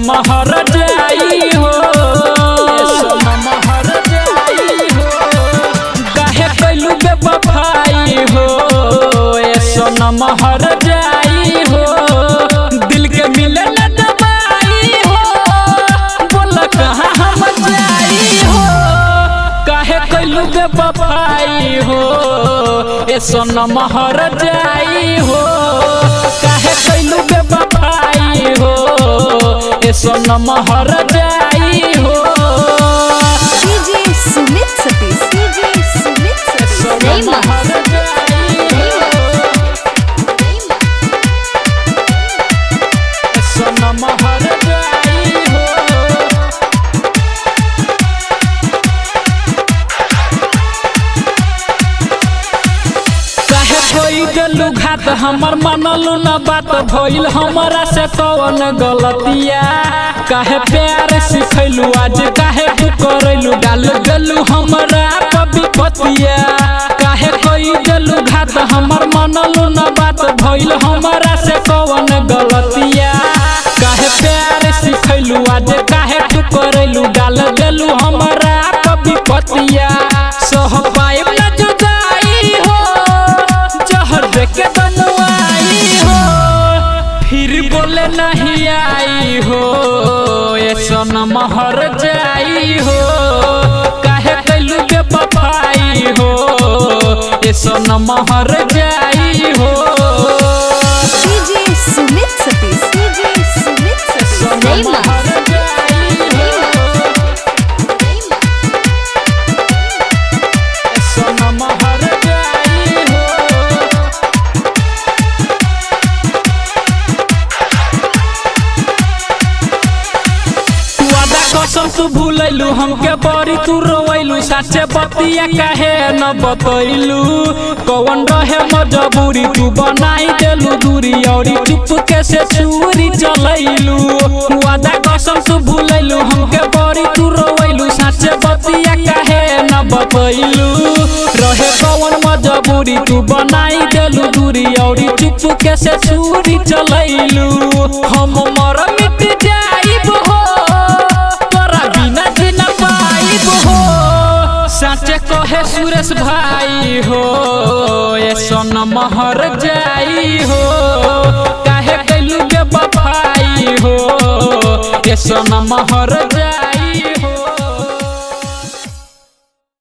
सनम हर जाई हो, ए सनम हर जाई हो, काहे कैलू बेवफाई हो, ए सनम हर जाई हो, दिल के मिले न दवाई हो, बोल कहाँ हम जाई हो, काहे कैलू बेवफाई हो, ए सनम हर जाई हो, काहे कैलू बेवफाई हो, ए सनम हर जाई हो। DJ Sumit Satish, DJ Sumit Satish, सनम Rayma, हर जाई हो, सनम हर जाई हो। काहे कोई देलू घात हमर मनलू न बात, भइल हमरा से कौन गलतिया, काहे प्यार सिखैलू आज काहे तू करैलू, डाल देलू हमरा विपतिया, काहे कोई देलू घात हमर मनलू न बात, भइल हमरा से कौन गलतिया, काहे प्यार सिखैलू आज काहे तू करैलू, डाल देलू हमरा विपतिया, सह पाइब न जुदाई हो, जहर देके बनवाई हो, फिर बोले नहीं आई हो, ए सनम हर जाई हो, काहे कैलू बेवफाई हो, ए सनम हर जाई हो। DJ Sumit Satish, DJ Sumit Satish, सनम Rayma, हर जाई हो, सनम हर जाई हो। वादा कसम तू भूलैलू हमके बड़ी तू रोवैलू, साचे बतिया काहे न बतैलू, कौन रहे मजबूरी तू बनाई देलू दूरी, औरी चुपके से छुरी चलैलू। वादा कसम तू भूलैलू हमके बड़ी तू रोवैलू, साचे बतिया काहे न बतैलू, रहे कौन मजबूरी तू बनाई देलू दूरी, औरी चुपके से छुरी चलैलू। हम मर मिट जाइब हो, तोरा बिना जी न पाइब हो, साचे कहे सुरेश भाई हो, ए सनम हर जाई हो, काहे कैलू बेवफाई हो, ए सनम हर जाई।